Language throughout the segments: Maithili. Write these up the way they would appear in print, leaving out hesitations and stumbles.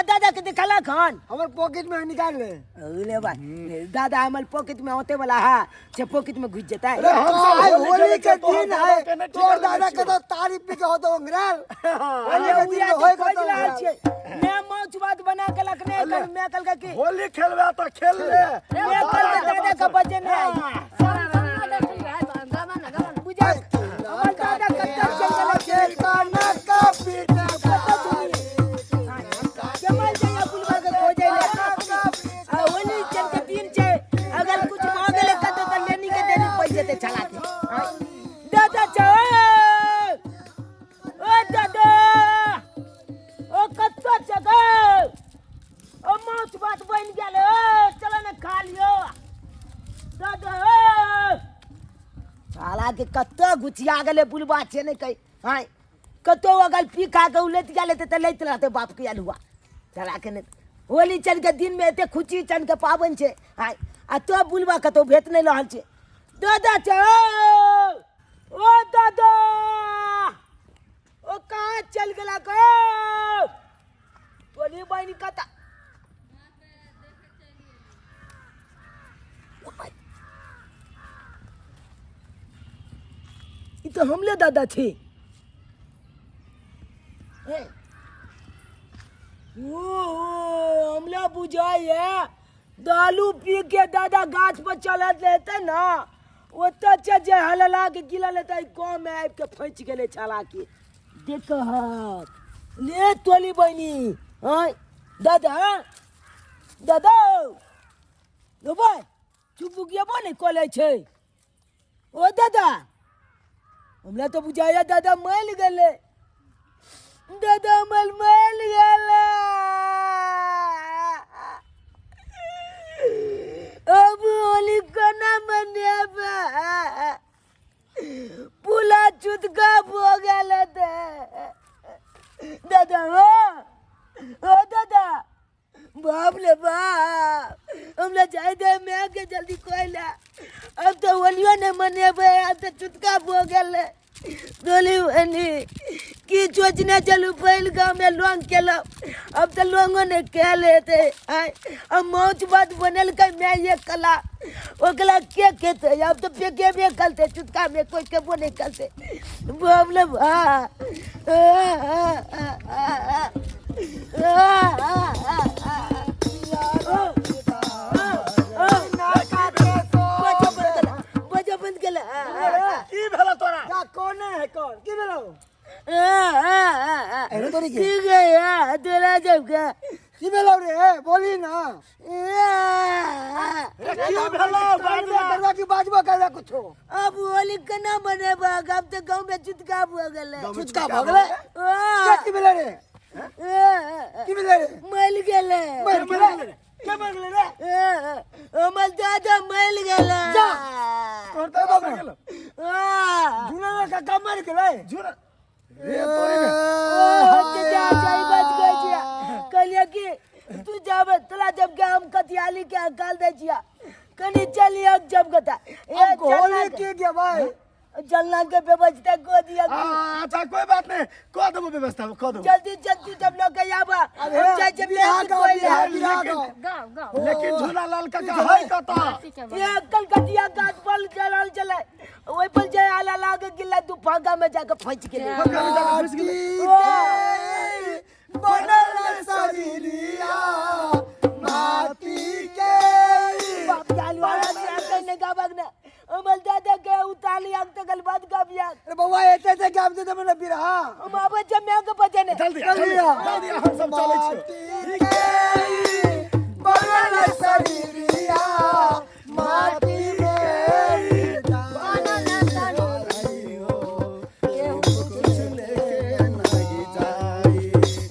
तोरा दादा के देखलक हन? हमर पॉकेट में निकाल ले। ले बा दादा हमर पॉकेट में होते वाला है से पॉकेट में घुस जेतै। अरे हम सब आज होली होली के खेलै छियै, तोहर दिन दादा है, के नहि तोहर ठिकाना दादा छियौ। के तो तारीफ पी के होतो अंगराल। होली के दिन उया होय खोज कतौ रहल अंगराल। छियै। मैं माछ भात बना के लखने कल मैं कल के की होली खेलबे तऽ खेल ले। मैं कल के दादा के बजे नहीं आई। बुझा हमर दादा कत्ता चल गेलै। के कनक पीटा जमाल जाइया बुलबा के खोजै ले। आ होली चल के दिन छै, अगर कुछ भऽ गेलै कतौ तऽ लेनी के देनी पड़ि जेतै छला के। दादा छौ ओ दादा ओ कतऽ छै गौ? ओ माछ भात बनि गेल, ओ चलो ने खा लियौ। दादा ओ साला के कतऽ घुचिया गेलै बुलबा छै नहि कहि। आँय कतौ अगर पी खा के उलटि गेल हेतै तऽ लैत रहतै बाप के अलुआ। साला के नहि होली चल के दिन में एते खुशी चल के पाबनि छै। आँय आ तो बुलबा कतौ भेट नहि रहल छै। दादा छै ओ दादा ओ कहाँ चल गेला गौ? टोली बहिनी कतऽ? ई तऽ हमले दादा छी। ए, ओ ओ हमला बुझाइए दालू पी के दादा गाछ पर चलत रहते ना, ओतऽ छै जे हलला के गिरल हेतै, गाँव में आबि के फँसि गेलै छाला के। देखहक ले तोली बहिनी। आँय दादा दादा लेबै चुप बुकियबो नहि कऽ लै छै। ओ दादा हमरा तऽ बुझाइए दादा मरि गेलै। दादा हमर मरि गेलै। अब होली कोना मनेबै? पुला चुतका भऽ गेल हेतै। दादा हो ओ दादा बाप रे बाप हमरा जाय दे मैं के जल्दी कोइला। अब तो होलियो नहीं मनेबै, अब तो चुटका भऽ गेलै। डोली बनी की सोचने चलू पहिल गाँव में लोंग केलहुँ, अब तो लोंगो नहीं कयल हेतै। आँय अब मौज भात बनेलकै मैं एक कला ओकरा के खेतै? अब तो फेकेबे करतै चुटका में, कोई खेबो नहीं करतै। बाप रे बाप। बजा बंद केला। की भेल तोरा? जा कोने है कौन की भेलौ? अरे तोरी के की गया तोरा जब के की भेलौ रे? बोली ना। रे की भेलौ? बाजबा करवा की बाजबो करवा कुछो। अब होली केना मनेबा? अब तऽ गाँव में चुटका भऽ गेलै। चुटका भऽ गेलै? के की भेलै रे? की भेलै रे? मरि गेलै। मरि गेलै? के मरि गेलै रे? हमर दादा मरि गेलै। जा। तोहर दादा मरि गेलौ? झूला काका मरि गेलै? झूला रे तोरी में। जा जा ई बात कहै छियै। कहलियै कि तू जाबे तोरा जब के हम कतियाली के अकाल दै छियै कनी चलिए जब गता। अब होली के के भाई चलना के व्यवस्था को दिया। अच्छा कोई बात नहीं, कह देबो व्यवस्था कह देबो। जल्दी जल्दी जब लोग के आबा अब हम जाय छै बिहार बिहार कोई बिहार बिहार गाँव लेकिन झूला लाल काका है कतऽ? ये कलकतिया गाछ पर चलल चले ओहि पर जे आला लाग गिला दू फागा में जाके फंस गेलै। माटी के बनल शरीरिया माटी के बाप के आलू आला के नहीं गाबक ने हमर दादा के उताली आग तक बाद गाबिया। अरे बउआ एते एते गाब दे मने बिरहा। हम आबै छै मैं के बचने। जल्दी जल्दी जल्दी हम सब चलै छी। माटी के बनल शरीरिया माटी में बनल शरीरिया। कुछ लेके नहीं जाई,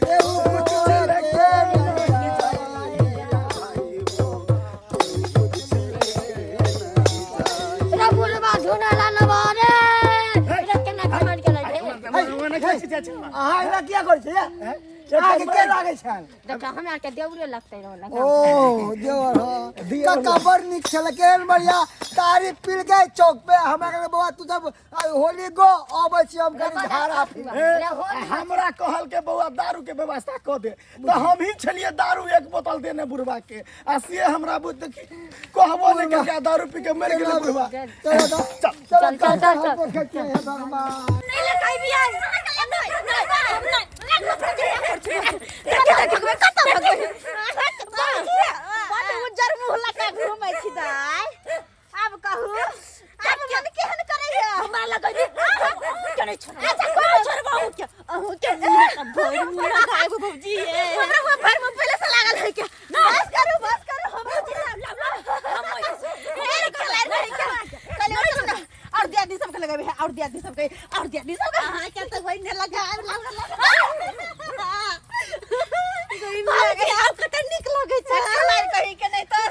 केहू कुछ लेके नहीं रे बुढ़बा झूला लाल रे रे केना कमाल गेलै रे। अहाँ एना किया करै छियै? अहाँके के लागै छल? देखा हमरा के देउरे लगते रहो लगा। ओ देवर हो काका, बड़ नीक छल, केहन बढ़िया तारी पील के चौक पे। हमरा कहलकै बौआ तू सब आइ होली गो, अबै छी हम कनि झाड़ा फूक। हमरा कहल के बौआ दारू के व्यवस्था कऽ दे, तऽ हम ही छलियै दारू एक बोतल देने बुढ़वा के, आ से हमरा बुझ देखी कहबो नहि केलकै, दारू पी के मरि गेलै बुढ़वा। चलो तो, चल चलो चल, चल, काका, चल। हम देखै छियै, हे भगवान। उज्जर मुँह लगा घूमै छी दाइ। आब कहू, आब मन केहन करैया? हमरा लगै के नहि छोड़ब। अच्छा कोई छोड़ब अहूँ के, अहूँ के भरि मुँह लगाएब भौजी। हमरा मुँह भरि मुँह पहिले से लागल है के। बस करू, बस करू, हम भौजी और दियादनी सबके लगेबे है, और दियादनी सबके, और दियादनी सबके। हां के तो वही ने लगाएब, लगा आब कते नीक लगै छै। खेलाइ कही के नहि तऽ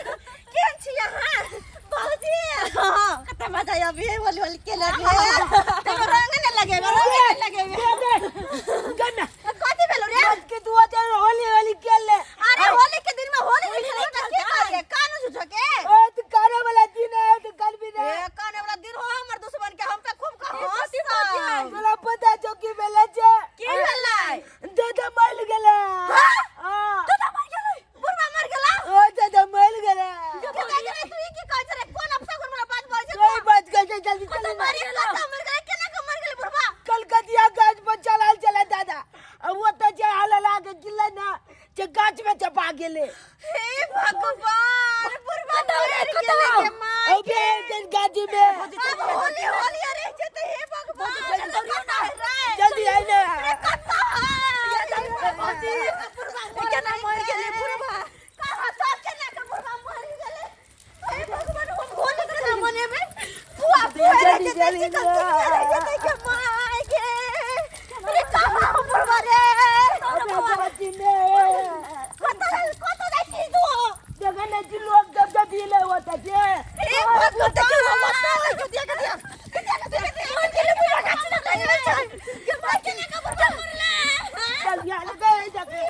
केहन छी अहाँ भौजी? कते मजा आबी है होली होली खेले में। तऽ रंग ने लगेबे, रंग ने लगेबे। गन्ना कथी भेलो रे? के दुआ दे, होली होली खेल ले। अरे होली के दिन में होली नहीं खेलबे तऽ के करे? कान झूठो के। ओ तो करे वाला दिन है तो कल भी ए ना काने वाला दिन हो हमर दुश्मन के, हम तऽ खूब के हंसब। तोरा पता छौ की भेलै छै? की भेलै? दादा मर गेलै। हां। दादा मर गेलै? बुढ़वा मर गेला? ओ दादा मर गेलै। केना गेलै? तू ई की कहै छै रे? कोन अपशगुन वाला बात बोलै छै? कोई बात कहै छै, जल्दी कतऽ चलू ना। मरि गेलै? कतऽ मरि गेलै? केना के मरि गेलै बुढ़वा? कलकतिया गाछ पर चलल चले दादा, आ ओतऽ जे हाल लागे गिरलै ना जे गाछ में चपा गेलै। हे भगवान, बुढ़वा मरि गेलै गे माय। अबे गाछी में। अब होली होली अरे जेतै। हे भगवान, कतऽ है रे? जल्दी आइ ना। कतऽ है? भौजी, केना मरि गेलै बुढ़वा? कहाँ सब केना के बुढ़वा मरि गेलै? हे भगवान, हम होली केना मनेबै? फुआ फुआ रहि जल्दी, जेतै, जल्दी, चिकन चिकन रहि जेतै के माय गे। अरे कहाँ हम बुढ़वा रे? अबे गाछी में। कतऽ कतऽ जाइ छी तू? देखै नै छी लोग जब जब पीले होता छै। हे भगवान, देखियौ हम ओतऽ दिया के दिया के दिया के दिया के दिया। मरि गेलै बुढ़वा, गाछी में लागि गेल छै। के मरि गेलै के बुढ़वा मरलै? चल यहाँ लगे जाके।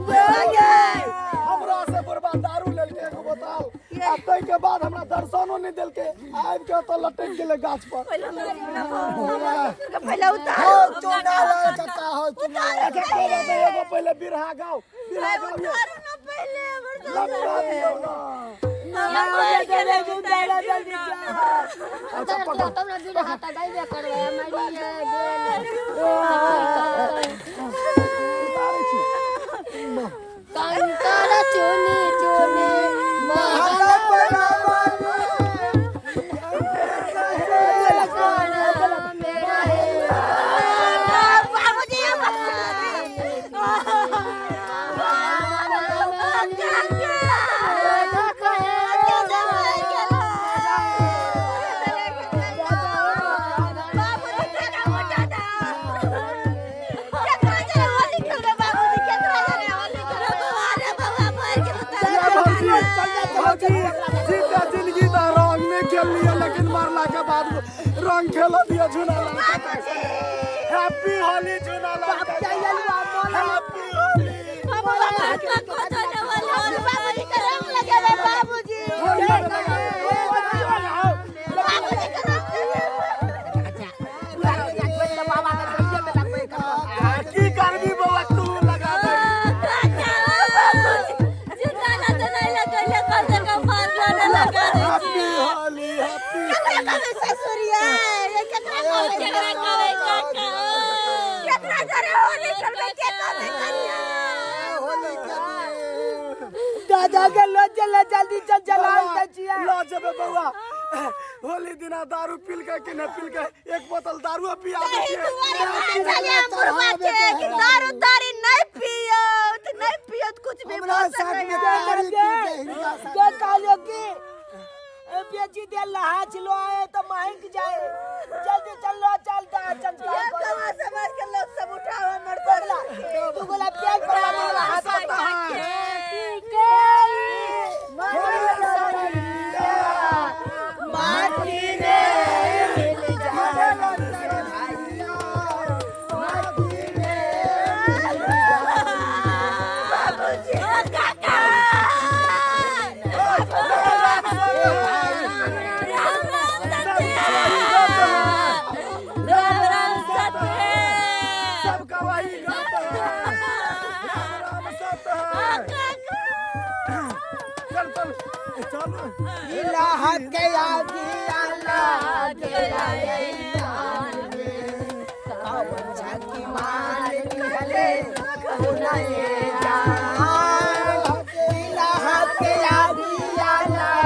भैया। हमरा से बुढ़वा दारू लेलकै एगो बोतल, आ ताहिके बाद हमरा दर्शनो नहि देलकै, आबि के ओतऽ लटकि गेलै गाछ पर। पहले उतार हो चुना लाल काका, हो चुना लाल। अच्छा कोई बात नहीं, एगो पहिले बिरहा गाओ, बिरहा गाओ। उतारू ना पहले हमर। लटका दियौ ना। अच्छा पकड़। तब ना बिरहा तऽ गायबे करबै, मरिए गेल। उतारै छी। कंकर चुनी चुनी महल मेरा है। बाबूजी। भौजी, भौजी, जीता जिंदगी तऽ रंग नहि खेल लिअ, लेकिन मरला के बाद रंग खेल दिअ। झूना लाल काका, हैप्पी होली। झूना लाल काका, हैप्पी होली। होली में लगा दे। की करबी बौआ, तू लगा दे। Happy Holi, happy. Holi के दिन। दादा के लो चले, जल्दी चल, जलाल छियै। लऽ जेबै बौआ, होली दिना दारू पील के कि नहि पील के, एक बोतल दारू पिया दै छियै। दारू तारी नहीं पियो तो नहीं पियो तो कुछ भी हमरा बोल साथ में सकैया। तारी पी के हिनका साथ। के कहलियो कि बेची दे लहा चलो आए तो महंग जाए जल्दी चल लो चल दा चल ये गाँव समाज के लोग सब उठाओ हमर सर तू गोला प्याज पर वाला हाथ माटी में मिल सब गवाही गाते हैं। राम राम सत्य है। चल चल चल। इलाह के आगे अल्लाह के माल दिहले तो नए जान इलाह के आगे अल्लाह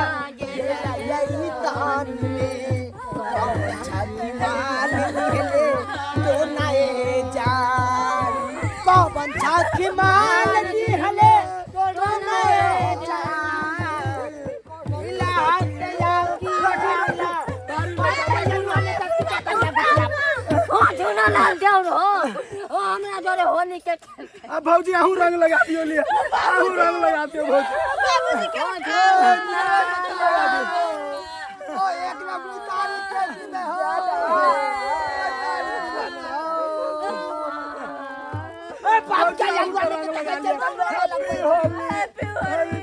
हो झूना लाल देवर हो हो हमरा जोरे होली के खेल। अब भौजी आहू रंग लगा दियो लिए, आहू रंग लगा दियो भौजी। ओ एक नंबर तारीख के दिन हो। ए बाप क्या यार वाले तो चल चल हैप्पी होली, हैप्पी होली।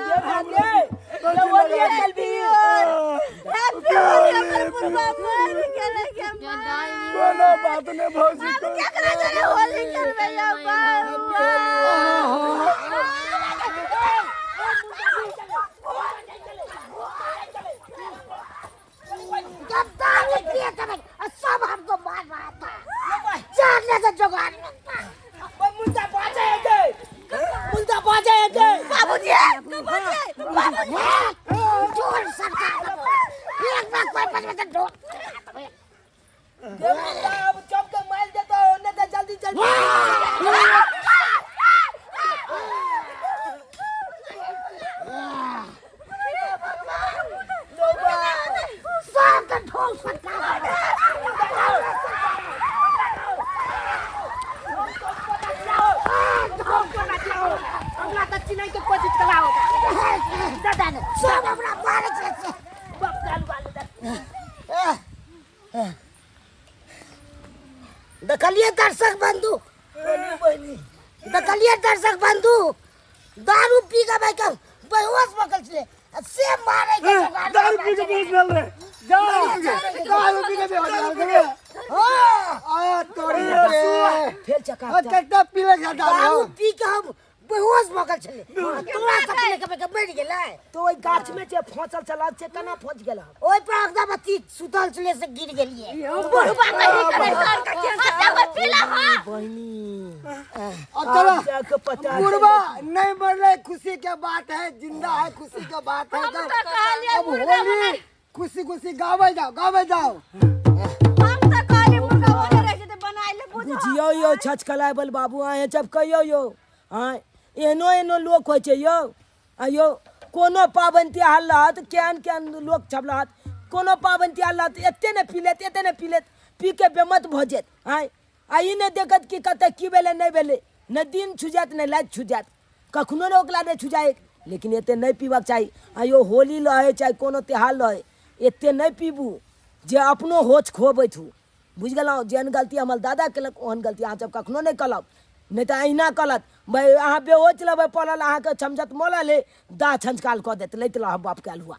ये भागे ये बोलिए चल भी हैप्पी होली हमर बुढ़वा मर गेलै के माँ। कोनो बात नहीं भौजी को। केकरा जरे होली खेलबै यौ बाबू। गद्दारी किए थे भाई, और सब हमको मार रहा था जाने से जुगाड़ में था। मुर्दा बाजे है के मुर्दा बाजे है के बाबूजी बाबूजी बाबूजी ढोल सरकार का बोल। एक बार कोई बच बच ढोल ये मुर्दा अब चौक के मार देता हो नहीं तो जल्दी जल्दी सब का ढोल सरकार का हमरा त चिनाई के कोशिश करा होगा दादा ने सब हमरा मारे छे बाप काल वाले दा देखलिए दर्शक बंधु, देखलिए दर्शक बंधु, दारू पी के भाई के बेहोश भऽ गेल छलै आ से मारे के जुगाड़ दारू पी के बेहोश भेल रहे। दारू पी के बेहोश भेल रे। हाँ, आ तोरी के फेल चका आ कितना पीले जा दारू। दारू पी के हम बेहोश भऽ गेल छलै आ तोरा सब लेके भाई के मरि गेलै। तो ओइ गाछ में जे फंसल छल से केना फंस गेल ओहि पर एकदम अथी सुतल छलै से गिर गेलियै। बुढ़वा कहीं करे सर का अच्छा कोई पीला हा बहिनी अब चलो आब जाके पता बुढ़वा नहीं मर रहे, खुशी के बात है, जिंदा है, खुशी के बात है। हम तो कहलिए अब मुर्गा होली खुशी खुशी गावे जाओ, गावे जाओ। हम तो कहलिए मुर्गा बने रहे छै बनाइ ले बुझ। बुझियौ यौ छचकलाय बल बाबू आए जब कहियौ यौ आँय एहनो एहनो लोक होइ छै यौ आ यौ कोनो पाबनि तिहार रहत केहन केहन लोक सब रहत कोनो पाबनि तिहार रहत एते ने पी लेत एते ने पी लेत पी के बेमत भऽ जायत आँय आ ई नहि देखत कि कतऽ की भेलै नहि भेलै नहि दिन छुजात नहि राति छुजात कखनो ने ओकरा नहि छुजाय लेकिन एते नहि पीबाक चाही आ यौ होली रहै चाहे कोनो तिहार रहै एते नहि पीबू जे अपनो होश खोबैत हू बुझि गेलहुँ। जेहन गलती हमर दादा केलक ओहन गलती अहाँ सब कखनो नहि करब नहि तऽ अहिना करत भाय अहाँ बेहोश रहबै पड़ल अहाँके छमझत मरल हे दाह छंचकाल कऽ देत लैत रहब बापके अल्हुआ।